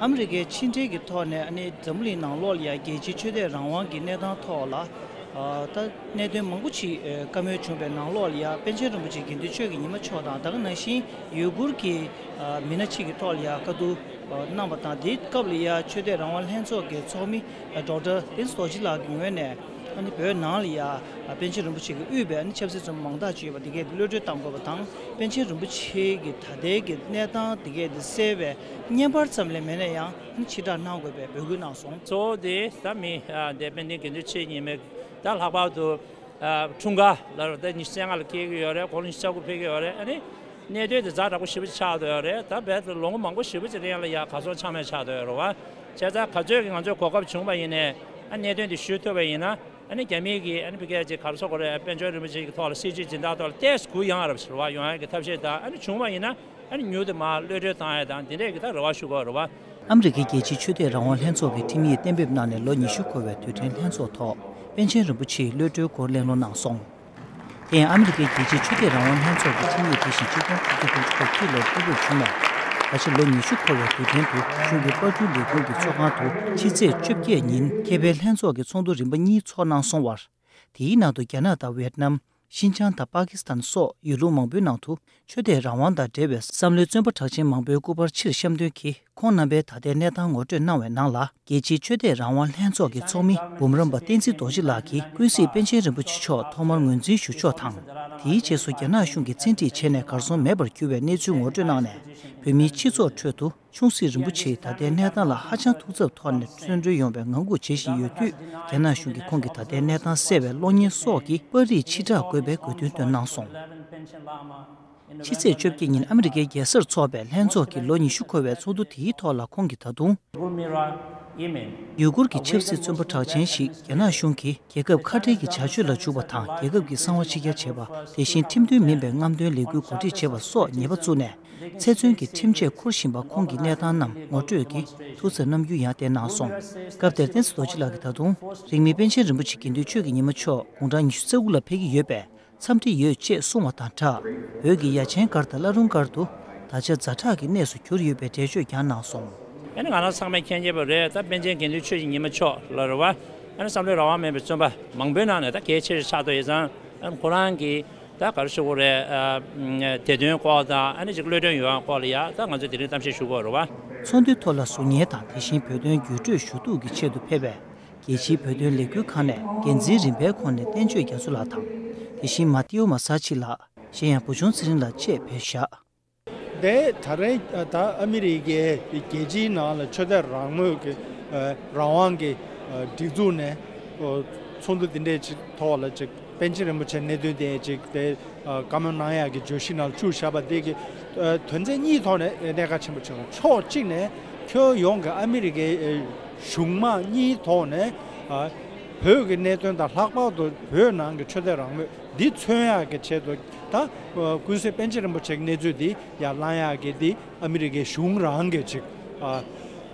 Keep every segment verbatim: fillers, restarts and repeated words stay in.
ཨ་མི་རི་ཀའི་ཕྱི་འབྲེལ་གྱི་ཐོག་ནས་ཨ་ནི་འཛམ་བུ་གླིང་ནང་ལོགས་ལ་ཡང་རྒྱལ་སྤྱིའི་ཆོས་དད་རང་དབང་གི་གནས་སྟངས་ཐོག་ལ་ཨ་ད་གནད་དོན་མང་པོ་ཅིག་ཨ་བཀའ་མོལ་བྱུང་བའི་ནང་ལོགས་ལ་ཡང་པཎ་ཆེན་རིན་པོ་ཆེ་དགེ་འདུན་ཆོས་ཀྱི་ཉི་མ་མཆོག་དང་། ད་ག་ནང་བཞིན་ཡུ་གུར་གྱི་ཨ་མི་སྣ་ཅིག་གི་ཐོག་ལ་ཡང་བཀའ་བསྡུར་ཨ་གནང་བ་དང་། དེའི་སྐབས་ལ་ཡང་ཆོས་དད་རང་དབང་ལྷན་ཚོགས་ཀྱི་ཚོགས་མི་ཨ་ཌོག་ཊར་བསྟན་འཛིན་རྡོ་རྗེ་ལགས་ཀྱི་ངོས་ནས། ཨ་ནི་བོད་ནང་ལ་ཡ་པཎ་ཆེན་རིན་པོ་ཆེ་གིས་དབུས་པའི་ཨ་ནི་ཆབ་སྲིད་བཙོན་པ་མང་དག་ཅིག་ཡོད་པ་དེ་གས་གློད་གྲོལ་གཏང་དགོས་པ་དང་། པཎ་ཆེན་རིན་པོ་ཆེ་གི་ད་ལྟའི་གི་གནས་སྟངས་དེ་གས་དེ་གསལ་བའི་བརྙན་པར་ཙམ་ལས་མེད་ན་ཡང་ཨ་ནི་ཕྱིར་བསྒྲགས་གནང་དགོས་པའི་འབོད་སྐུལ་གནང་སོང་། གཙོ་བོ་དེ་ད་མི་ཨ་དེ་དཔལ་ལྡན་དགེ་འདུན་ཆོས་ཉི་མའི་ད་ལྷག་པར་དུ་ཨ་འཁྲུངས་སྐར་ལ་ད་ཉི་ཤུ་རྩ་ལྔ་ལ་སྐྱེལ་གྱི་ཡོད་རེད། དགུང་ལོ་ཉི་ཤུ་རྩ་དགུ་ཕེབས་ཀྱི་ཡོད་རེད། ཨ་ནི་གནད་དོན་དེ་ཛ་དྲག་པོ་ཞེ་པོ་ཅིག་ཆགས་བསྡད་ཡོད་རེད། ད་རྦད་དེ་ལོ་ངོ་མང་པོ་ཞེ་པོ་ཅིག་རིང་ལ་ཡ་གར་སོང་ཆ་མེད་ཆགས་བསྡད་ཡོད་རེད་བ། བྱས་ཙང་ག་ཚོད་ཀྱི་ང་ཚོས་གོ་སྐབས་བྱུང་བ་ཡིན་ནའི་ཨ་གནད་དོན་དེ་ཞུ་ཐུབ་པ་ཡིན་ན། ཨ་ནི་རྒྱ་མིའི་གི་ཨ་ནི་ཕ་གིའི་ཅིག་ག་རེ་ཟེར་དགོས་རེད། དཔལ་འབྱོར་རིན་པོ་ཆེ་གི་ཐོག་ལ་སྲིད་བྱུས་སྦྱིན་བདག་ཐོག་ལ་ཏོག་ཙམ་གུ་ཡངས་རབས་ཟེར་བ་ཡོང་ཡ་གི་ཐབས་ཤེས་དང་། ཨ་ནི་བྱུང་བ་ཡིན་ན་ཨ་ནི་མྱུར་དུ་མར་གློད་གྲོལ་བཏང་ཡ་དང་དེ་འདྲས་ཀྱི་ད་རེ་བ་ཞུ་དགོས་རེད་བ། ཨ་མི་རི་ཀའི་རྒྱལ་སྤྱིའི་ཆོས་དད་རང་དབང་ལྷན་ཚོགས་ཀྱི་ཁྲིམས་ཡིག་གཏན་འབེབས་གནང་ནས་ལོ་ཉི་ཤུ་འཁོར་བའི་དུས་དྲན་ལྷན་ཚོགས་ཐོག་པཎ་ཆེན་རིན་པོ་ཆེའི་གློད་གྲོལ་སྐོར་གླེང་སློང་གནང་སོང་། དེ་ཡང་ཨ་མི་རི་ཀའི་རྒྱལ་སྤྱིའི་ཆོས་དད་རང་དབང་ལྷན་ཚོགས་ཀྱི་ཁྲིམས་ཡིག་དེ་བཞིན་ཆིག་སྟོང་དགུ་བརྒྱ་དགུ་བཅུ་གོ་གཅིག་ལོར་གཏན་འབེབས་བྱུང་ནས་ད་ཆ་ལོ་ཉི་ཤུ་འཁོར་བའི་དུས་དྲན་དུ་གཞུང་གི་པར་སྐྲུན་ལས་ཁུངས་ཀྱི་ཚོགས་ཁང་དུ་ཕྱི་ཚེས་བཅོ་བརྒྱད་ཉིན་མཁས་པའི་ལྷན་ཚོགས་ཀྱི་ཚོགས་འདུ་རིམ་པ་གཉིས་ཚོགས་གནང་སོང་བར། དེའི་ནང་དུ་རྒྱ་ནག་དང་ཝེ་ཏི་ནམ། ཤིན་ཅང་དང་པ་ཀི་སི་ཐན་སོགས་ཡུལ་ལུང་མང་པོའི་ནང་དུ་ཆོས་དད་རང་དབང་དང་འབྲེལ་བའི་བསམ་བློའི་བཙོན་པ་གྲགས་ཅན་མང་པོའི་སྐུ་པར་ཕྱིར་བཤམས་དོན་གྱིས། ཁོང་རྣམ་པའི་ད་ལྟའི་གནས་སྟངས་ངོ་སྤྲོད་གནང་བའི་ནང་ལ། རྒྱལ་སྤྱིའི་ཆོས་དད་རང་དབང་ལྷན་ཚོགས་ཀྱི་ཚོགས་མི་འབུམ་རམས་པ་བསྟན་འཛིན་རྡོ་རྗེ་ལགས་ཀྱིས་ཀུན་གཟིགས་པཎ་ཆེན་རིན་པོ་ཆེ་མཆོག་ཐོག་མར་ངོས་འཛིན་ཞུ་ཕྱོགས་དང་། དེའི་རྗེས་སུ་རྒྱ་ནག་གཞུང་གིས་བཙན་ཁྲིད་བྱས་ནས་གར་སོང་མེད་པར་གྱུར་བའི་གནས་ཚུལ་ངོ་སྤྲོད་གནང་ནས། བོད་མིའི་སྤྱི་ཚོགས་ཁྲོད་དུ་ཆུང་སྲིད་རིན་པོ་ཆེའི་ད་ལྟའི་གནས་སྟངས་ལ་ཧ་ཅང་ཐུགས་འཚབ་ཐོག་ནས་བརྩོན་འགྲུས་ཡོང་བའི་ངང་སྒུག་བྱེད་བཞིན་ཡོད་དུས། རྒྱ་ནག་གཞུང་གིས་ཁོང་གི་ད་ལྟའི་གནས་སྟངས་གསལ་བའི་གློག་བརྙན་སོགས་ཀྱི་པར་རིས་ཕྱིར་བསྒྲགས་དགོས་པའི་དགོས་འདུན་བཏོན་གནང་སོང་། ཕྱི་ཚེས་བཅོ་བརྒྱད་ཉིན་ཨ་མི་རི་ཀའི་རྒྱལ་སར་འཚོགས་པའི་ལྷན་ཚོགས་ཀྱི་ལོ་ཉི་ཤུ་འཁོར་བའི་ཚོགས་འདུ་དེའི་ཐོག་ལ་ཁོང་གིས་ད་དུང་། ཡུ་གུར་གྱི་ཆབ་སྲིད་བཙོན་པ་གྲགས་ཅན་ཞིག་རྒྱ་ནག་གཞུང་གིས་རྒྱལ་ཁབ་ཁ་བྲལ་གྱི་བྱ་སྤྱོད་ལ་འཇུག་པ་དང་། རྒྱལ་ཁབ་ཀྱི་གསང་བ་ཕྱི་གྱར་བྱེད་པ། དེ་བཞིན་ཁྲིམས་མཐུན་མིན་པའི་རྔམ་སྟོན་ལས་འགུལ་གོ་སྒྲིག་བྱེད་པ་སོགས་ཉེས་པ་བཙུགས་ནས། ཚེ་བཙོན་གྱི་ཁྲིམས་ཆད་འཁུར་བཞིན་པ་ཁོང་གི་གནས་སྟངས་རྣམས་ངོ་སྤྲོད་ཀྱིས་ཐུགས་འཚབ་རྣམ་འགྱུར་ཡང་བསྟན་གནང་སོང་། སྐབས་དེར་བསྟན་འཛིན་རྡོ་རྗེ་ལགས་ཀྱིས་ད་དུང་། རིང་མིན་པཎ་ཆེན་རིན་པོ་ཆེ་དགེ་འདུན་ཆོས་ཀྱི་ཉི་མ་མཆོག་དགུང་གྲངས་ཉི་ཤུ་རྩ་དགུ་ལ་ཕེབས་ཀྱི་ཡོད་པས། འཚམས་འདྲི་ཡོད་ཅེས་གསུངས་བ་དང་སྦྲགས། བོད་ཀྱི་ཡ་ཆེན་སྒར་དང་བླ་རུང་སྒར་དུ་ད་ཆ་ཛ་དྲག་གི་གནས་སུ་གྱུར་ཡོད་པའི་འགྲེལ་བརྗོད་ཀྱང་གནང་སོང་། ཨ་ནི་ང་རང་ཚང་མས་མཁྱེན་གྱི་ཡོད་པ་རེད། ད་པཎ་ཆེན་དགེ་འདུན་ཆོས་ཀྱི་ཉི་མ་མཆོག་ལ་རེད་བ། ཨ་ནི་བསམ་བློའི་རང་དབང་མེད་པའི་བཙོན་པ་མང་པོའི་ནང་ནས་ད་གལ་ཆེ་ཤོས་ཆགས་བསྡད་ཡོད་ཙང་། ཨ་ནི་ཁོ་རང་གི་ད་ག་རེ་ཞུ་དགོས་རེད། ཨ་བདེ་དོན་སྐོར་དང་ཨ་ནི་ཅིག་གློད་གྲོལ་ཡོང་བ་སྐོར་ལ་ཡ་ད་ང་ཚོས་དེ་རིང་གཏམ་བཤད་ཞུ་དགོས་རེད་བ། ཚོགས་འདུའི་ཐོག་ལ་གཟུགས་བརྙན་དང་དེ་བཞིན་བོད་དོན་བརྒྱུད་སྤྲོད་ཞུ་གཏུག་གི་ཆེད་དུ་ཕེབས་པའི། རྒྱལ་སྤྱིའི་བོད་དོན་ལས་འགུལ་ཁང་ནས་འགན་འཛིན་རིམ་པའི་ཁོངས་ནས་བསྟན་ཆོས་རྒྱ་མཚོ་ལགས་དང་། དེ་བཞིན་མ་ཏིའོ་མ་ས་ཆི་ལགས། གཞན་ཡང་བུ་ཆུང་ཚེ་རིང་ལགས་བཅས་ཕེབས་བཞག། དེ་ད་རེས་ད་ཨ་མི་རི་ཀའི་རྒྱལ་སྤྱིའི་ནང་ལ་ཆོས་དད་རང་མོས་ཀྱི་རང་དབང་གི་སྒྲིག་འཛུགས་ནས་ཚོགས་འདུ་འདི་འདྲའི་ཅིག་ཐོག་ལ་ཅིག་པཎ་ཆེན་རིན་པོ་ཆེ་གནད་དོན་དེ་ཅིག་དེ། ཨ་བཀའ་མོལ་གནང་ཡག་གི་བརྗོད་གཞི་ནང་བཅུག་བཞག་པ་དེ་གི་ཨ་དོན་ཚན་གཉིས་ཐོག་ནས་གནད་འགག་ཆེན་པོ་ཆགས། ཕྱོགས་གཅིག་ནས་ཁྱོན་ཡོངས་ཀྱི་ཨ་མི་རི་ཀའི་ཨ་གཞུང་མང་གཉིས་ཐོག་ནས་ཨ་བོད་ཀྱི་གནད་དོན་དང་ལྷག་པར་དུ་བོད་ནང་གི་ཆོས་དད་རང་མོས་འདི་མཚོན་ཡག་གི་ཆེད་དུ་ད་ཨ་ཀུན་གཟིགས་པཎ་ཆེན་རིན་པོ་ཆེ་གི་གནས་ཚུལ་འདི་ཡར་བསླང་ཡག་གི་འདི་ཨ་མི་རི་ཀའི་གཞུང་རང་གི་ཅིག་ཨ།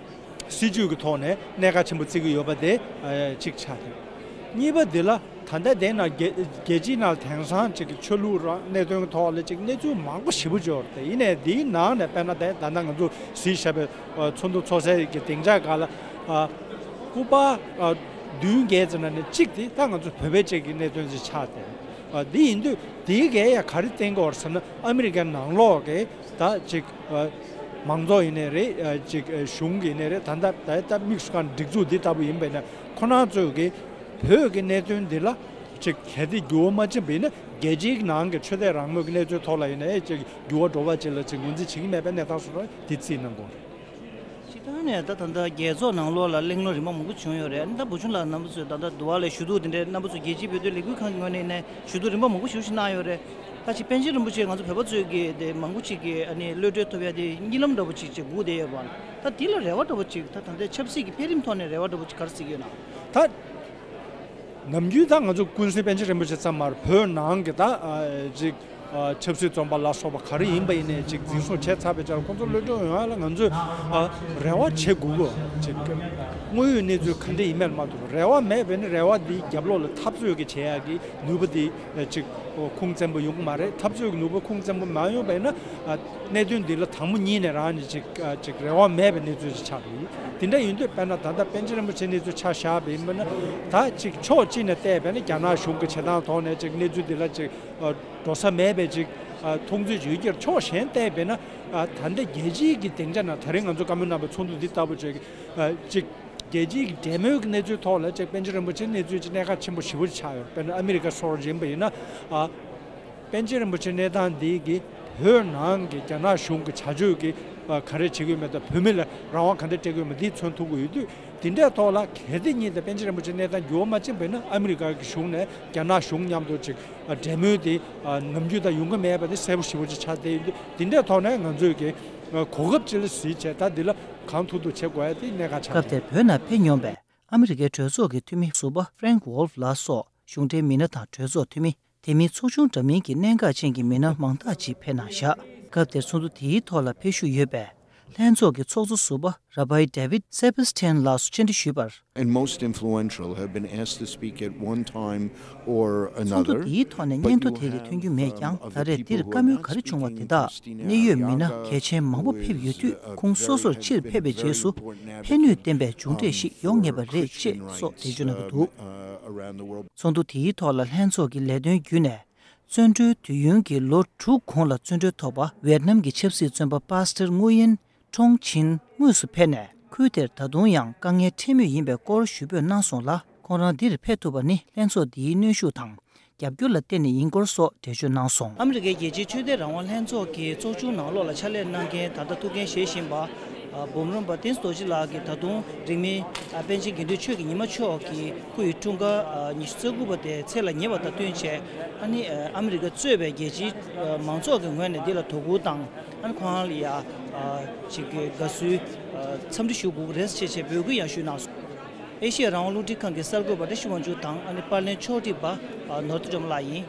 སྲིད་ཇུས་ཀྱི་ཐོག་ནས་གནད་འགག་ཆེན་པོ་བརྩི་གི་ཡོད་པ་དེ་ཨ་གཅིག་ཆགས་ཡོད། གཉིས་པ་འདི་ལ་ད་ལྟ་དེ་ན་རྒྱལ་རྒྱལ་སྤྱིའི་ནང་དེང་སང་ཅིག་གི་ཆོས་ལུགས་རང་གནད་དོན་གྱི་ཐོག་ལ་ཅིག་གནས་ཚུལ་མང་པོ་ཞེ་པོ་ཅིག་ཡོད་རེད། ཡིན་ནའི་དེའི་ནང་ནས་དཔེར་ན་དེ་ད་ལྟ་ང་ཚོ་གཟིགས་བཞག་པའི་ཨ་ཚོགས་འདུ་ཚོགས་སའི་གི་སྡིངས་ཆ་སྒང་ལ་ཨ་སྐུ་པར་ཨ་བདུན་བརྒྱད་ཙམ་ནང་ནས་གཅིག་དེ་ད་ང་ཚོ་བོད་པའི་ཅིག་གི་གནད་དོན་ཅིག་ཆགས་བསྡད། ཨ་འདི་ཡིན་དུས་དེའི་གས་ཡ་ག་རེ་བསྟན་གྱི་ཡོད་རེད་ཟེར་ན་ཨ་མི་རི་ཀའི་ནང་ལོགས་ཀྱི་ད་ཅིག་ཨ་མང་ཚོགས་ཡིན་ནའི་རེད། ཨ་ཅིག་ཨ་གཞུང་གི་ཡིན་ནའི་རེད། ད་ལྟ་ད་ལྟ་དམིགས་སུ་བཀར་སྒྲིག་འཛུགས་འདི་ལྟ་བུ་ཡིན་པས་ན་ཁོ་རང་ཚོས་ཀྱི་བོད་ཀྱི་གནད་དོན་འདི་ལ་ཅིག་གལ་ཏེ་འགྱུར་བ་མ་ཕྱིན་པ་ཡིན་ན་རྒྱལ་སྤྱིའི་ནང་གི་ཆོས་དད་རང་མོས་ཀྱི་གནས་ཚུལ་ཐོག་ལ་ཡིན་ནའི་ཅིག་འགྱུར་བ་འགྲོ་བ་ཅིག་ལ་ཅིག་ངོས་འཛིན་བྱེད་ཀྱི་མེད་པའི་གནས་སྟངས་སུ་ར་དེ་རྩིས་གནང་དགོས་རེད། སྤྱིར་བཏང་ནས་ད་ད་ལྟ་རྒྱལ་ཚོགས་ནང་ལོགས་ལ་གླེང་སློང་རིམ་པ་མང་པོ་བྱུང་ཡོད་རེད། ད་བུ་ཆུང་ལགས་རྣམ་པ་ཚོས་ད་ལྟ་འདི་བ་ལས་ཞུ་གཏུག་དེ་འདྲའི་རྣམ་པ་ཚོ་རྒྱལ་སྤྱིའི་བོད་དོན་ལས་འགུལ་ཁང་གི་ངོས་ནས་ནས་ཞུ་གཏུག་རིམ་པ་མང་པོ་ཞེ་པོ་ཞིག་གནང་ཡོད་རེད། ད་ཅིག་པཎ་ཆེན་རིན་པོ་ཆེ་ང་ཚོ་བོད་པ་ཚོས་ཀྱི་དེ་མང་པོ་ཅིག་གི་ཨ་ནི་གློད་གྲོལ་ཐོབ་ཡ་དེ་གཉིད་ལམ་འདྲ་པོ་ཅིག་ཅིག་སྒུག་བསྡད་ཡོད་པ། ད་འདི་ལ་རེ་བ་འདྲ་པོ་ཅིག་ད་ད་ལྟའི་ཆབ་སྲིད་ཀྱི་འཕེལ་རིམ་ཐོག་ནས་རེ་བ་འདྲ་པོ་ཅིག་ག་རེ་བརྩི་གི་ཡོད་ན། ད་ནམ་རྒྱུན་ད་ང་ཚོ་ཀུན་གཟིགས་པཎ་ཆེན་རིན་པོ་ཆེ་ཙམ་མར་བོད་ནང་གི་ད་ཨ་ཅིག་ཨ་ཆབ་སྲིད་བཙོན་པ་ལ་སོགས་པ་ག་རེ་ཡིན་པ་ཡིན་ནའི་ཅིག་འཛིན་བཟུང་བྱས་ཚར་བའི་ཆར་ཁོང་ཚོ་གློད་གྲོལ་ཡོང་ཡ་ལ་ང་ཚོས་ཨ་རེ་བ་བྱེད་དགོས་གོ། ཅིག་དངོས་ཡོད་གནས་ཚུལ་ག་འདྲ་ཡིན་མིན་མ་གཏོགས་རེ་བ་མེད་པས་ནི་རེ་བ་འདི་རྒྱབ་ལོགས་ལ་འཐབ་རྩོད་ཀྱི་བྱེད་ཡ་གི་ནུས་པ་འདི་ཅིག་ ཁུངས་བཙན་པོ་ཡོང་གི་མ་རེད། འཐབ་རྩོད་ཀྱི་ནུས་པ་ཁུངས་བཙན་པོ་མ་ཡོང་བ་ཡིན་ན། ཨ། གནད་དོན་འདི་ལ་དང་པོ་ཉིད་ནས་རང་ནས་ཅིག་ཨ། ཅིག་རེ་བ་མེད་པའི་གནས་ཚུལ་ཅིག་ཆགས་འདུག་དེ་འདྲ་ཡིན་དུས་དཔེར་ན་ད་ལྟ་པཎ་ཆེན་རིན་པོ་ཆེ་གནས་ཚུལ་ཆ་བཞག་པ་ཡིན་ན། ད་ཅིག་ཕྱོགས་གཅིག་ནས་བལྟས་པས་ན་རྒྱ་ནག་གཞུང་གི་བྱེད་སྟངས་ཐོག་ནས་ཅིག་གནས་ཚུལ་འདི་ལ་ཅིག་ཨ། འགྲོ་ས་མེད་པའི་ཅིག་ཨ། མཐོང་ཚུལ་ཅིག་ཡོད་ཀྱང་། ཕྱོགས་གཞན་བལྟས་པས་ན། ཨ། ད་ལྟ་རྒྱལ་སྤྱིའི་གི་སྡིངས་ཆ་ནང་། ད་རིང་ང་ཚོ་བཀའ་མོལ་གནང་བའི་ཚོགས་འདུ་འདི་ལྟ་བུ་ཅིག་ཨ། ཅིག་རྒྱལ་སྤྱིའི་གི་འབྲེལ་མོལ་གྱི་གནས་ཚུལ་ཐོག་ལ་ཅིག་པཎ་ཆེན་རིན་པོ་ཆེའི་གནས་ཚུལ་ཅིག་གནད་འགག་ཆེན་པོ་ཞེ་པོ་ཅིག་ཆགས་ཡོད། དཔེར་ན་ཨ་མི་རི་ཀ་སོགས་ཡིན་པ་ཡིན་ན། ཨ། པཎ་ཆེན་རིན་པོ་ཆེའི་གནས་སྟངས་འདི་གིས་བོད་ནང་གི་རྒྱ་ནག་གཞུང་གི་བྱ་སྤྱོད་ཀྱིས་ག་རེ་བྱེད་ཀྱི་ཡོད་མེད་དང་། བོད་མི་ལ་རང་དབང་ག་འདྲ་སྤྲད་ཀྱི་ཡོད་མེད་འདི་མཚོན་ཐུབ་ཀྱི་ཡོད་དུས། དེ་འདྲའི་ཐོག་ལ་གལ་ཏེ་ཉིད་དུ་པཎ་ཆེན་རིན་པོ་ཆེའི་གནས་སྟངས་འགྱུར་བ་མ་ཕྱིན་པ་ཡིན་ན། ཨ་མི་རི་ཀ་གི་གཞུང་ནས་རྒྱ་ནག་གཞུང་མཉམ་དུ་ཅིག་འབྲེལ་མོལ་དེ་ནམ་རྒྱུན་དང་ཡོང་གི་མེད་པ་དེ་གསལ་པོ་ཞེ་པོ་ཅིག་ཆགས་བསྡད་ཡོད་དུས། དེ་འདྲའི་ཐོག་ནས་ང་ཚོས་ཀྱི་གོ་སྐབས་ཅིག་ལ་གཟིགས་བྱས། ད་འདི་ལ་གང་ཐུབ་ཐུབ་བྱེད་དགོས་ཡ་དེ་གནད་འགག་ཆགས། སྐབས་དེར་བོད་ནང་ཕེབས་མྱོང་པའི་ཨ་མི་རི་ཀའི་གྲོས་ཚོགས་ཀྱི་འཐུས་མི་ཟུར་པ་Frank Wolf ལགས་སོགས་གཞུང་འབྲེལ་མི་སྣ་དང་གྲོས་ཚོགས་འཐུས་མི། དེ་མིན་ཚོགས་ཆུང་འདྲ་མིན་གྱི་གནད་འགག་ཅན་གྱི་མི་སྣ་མང་དག་ཅིག་ཕེབས་གནང་བཞག་སྐབས་དེར་ཚོགས་འདུ་དེའི་ཐོག་ལ་ཕེབས་ཞུགས་ཡོད་པའི་ལྷན་ཚོགས་ཀྱི་ཚོགས་གཙོ་ཟུར་པ་Rabbi David Saperstein ལགས་སུ་བཅར་འདྲི་ཞུས་པར། And most influential have been asked to speak at one time or another. ཚོགས་འདུ་དེའི་ཐོག་ནས་སྙན་ཐོ་དེ་རིགས་ཐོན་རྒྱུ་མེད་ཀྱང་། ད་རེས་འདིར་བཀའ་མོལ་ག་རེ་བྱུང་བ་དེ་དག་གནད་ཡོད་མི་སྣ་གལ་ཆེན་མང་པོ་ཕེབས་ཡོད་དུས། ཁོང་སོ་སོར་ཕྱིར་ཕེབས་པའི་རྗེས་སུ་ཕན་ནུས་ལྡན་པའི་མཇུག་འབྲས་ཤིག་ཡོང་ངེས་པ་རེད་ཅེས་སོགས་འགྲེལ་བརྗོད་གནང་གི་འདུག་ཚོགས་འདུ་དེའི་ཐོག་ལ་ལྷན་ཚོགས་ཀྱི་ལས་དོན་བརྒྱུད་ནས། བཙོན་གྲོལ་དུས་ཡུན་གྱི་ལོ་དྲུག་གོང་ལ་བཙོན་གྲོལ་ཐོབ་པ་ཝེ་ཏི་ནམ་གྱི་ཆབ་སྲིད་བཙོན་པ་Pastor Nguyen Trong Chin དངོས་སུ་ཕེབས་ནས། ཁུལ་དེར་ད་དུང་ཡང་དཀའ་ངལ་འཕྲད་མུས་ཡིན་པའི་སྐོར་ཞུ་འབོད་གནང་སོང་ལ། ཁོང་རང་འདིར་ཕེབས་ཐུབ་པ་ནི་ལྷན་ཚོགས་འདིའི་གནོན་ཤུགས་དང་རྒྱབ་སྐྱོར་ལ་བརྟེན་ནས་ཡིན་སྐོར་སོགས་འགྲེལ་བརྗོད་གནང་སོང་། ཨ་མི་རི་ཀའི་རྒྱལ་སྤྱིའི་ཆོས་དད་རང་དབང་ལྷན་ཚོགས་ཀྱི་ཚོགས་ཆུང་ནང་ལོགས་ལ་ཕྱག་ལས་གནང་མཁན། ད་ལྟ་ཐུགས་འགན་བཞེས་བཞིན་པ་འབུམ་རམས་པ་བསྟན་འཛིན་རྡོ་རྗེ་ལགས་ཀྱིས་ད་དུང་རིང་མིན་པཎ་ཆེན་དགེ་འདུན་ཆོས་ཀྱི་ཉི་མ་མཆོག་གི་སྐུ་ཡི་འཁྲུངས་སྐར་ཉི་ཤུ་རྩ་དགུ་པ་དེ་ཚེས་ལ་ཉེ་བ་དང་བསྟུན་བྱས། ཨ་ནི་ཨ་མི་རི་ཀ་གཙོས་པའི་རྒྱལ་སྤྱིའི་མང་ཚོགས་ཀྱི་ངོས་ནས་འདི་ལ་དོ་ཁུར་དང་། ཨ་ནི་ཁོང་རང་ལ་ཡ་ཅིག་དགའ་བསུའི་འཚམས་འདྲི་ཞུ་དགོས་ཀྱི་རེད་ཅེས་བྱས་འབོད་སྐུལ་ཡང་ཞུས་གནང་སོང་། ཨེ་ཤེ་ཡ་རང་དབང་རླུང་འཕྲིན་ཁང་གི་གསར་འགོད་པ་བཀྲ་ཤིས་དབང་ཕྱུག་དང་། ཨ་ནི་པར་ལེན་ཕྱོགས་སྒྲིག་པ་ནོར་བུ་སྒྲོལ་མ་ལགས་ཡིན།